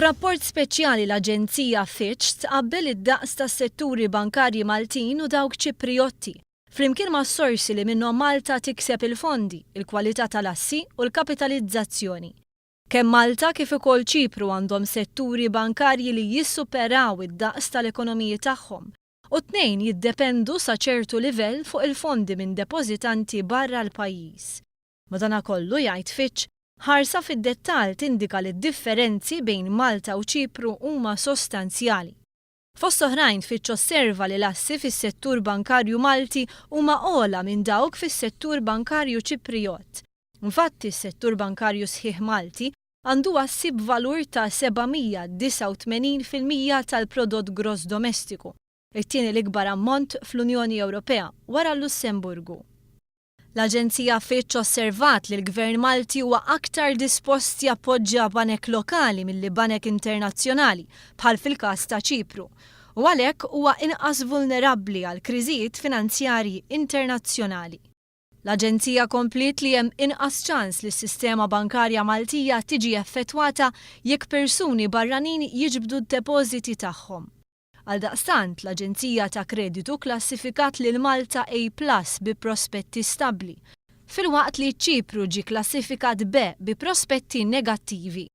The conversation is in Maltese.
F'rapport speċjali l-aġenzija Fitch tqabbel id-daqs tas-setturi bankarji Maltin u dawk Ċiprijotti, flimkien mas-sorsi li minnhom Malta tikseb il-fondi, il-kwalità tal-assi u l-kapitalizzazzjoni. Kemm Malta kif ukoll Ċipru għandhom setturi bankarji li jissuperaw id-daqs tal-ekonomiji tagħhom, u t-tnejn jiddependu sa ċertu livell fuq il-fondi minn depożitanti barra l-pajjiż. Madankollu, jgħid Fitch, ħarsa fid-dettall tindika li d-differenzi bejn Malta u Ċipru huma sostanzjali. Fost oħrajn, Fitch osserva li l-assi fis-settur bankarju Malti huma ogħla minn dawk fis-settur bankarju Ċiprijott. Infatti, s-settur bankarju sħiħ Malti għandu assi b'valur ta' 789% tal-prodott gross domestiku, it-tieni l-ikbar ammont fl-Unjoni Ewropea wara l-Lussemburgu. L-Aġenzija Fitch osservat li l-Gvern Malti huwa aktar dispost jappoġġja banek lokali milli banek internazzjonali, bħal fil-każ ta' Ċipru, u għalhekk huwa inqas vulnerabbli għal kriżijiet finanzjarji internazzjonali. L-Aġenzija kompliet li hemm inqas ċans li s-sistema bankarja Maltija tiġi effettwata jekk persuni barranin jiġbdu d-depożiti tagħhom. Għaldaqstant, l-aġenzija ta' kreditu kklassifikat lil Malta A plus bi prospetti stabbli, filwaqt li Ċipru ġie klassifikat B bi prospetti negattivi.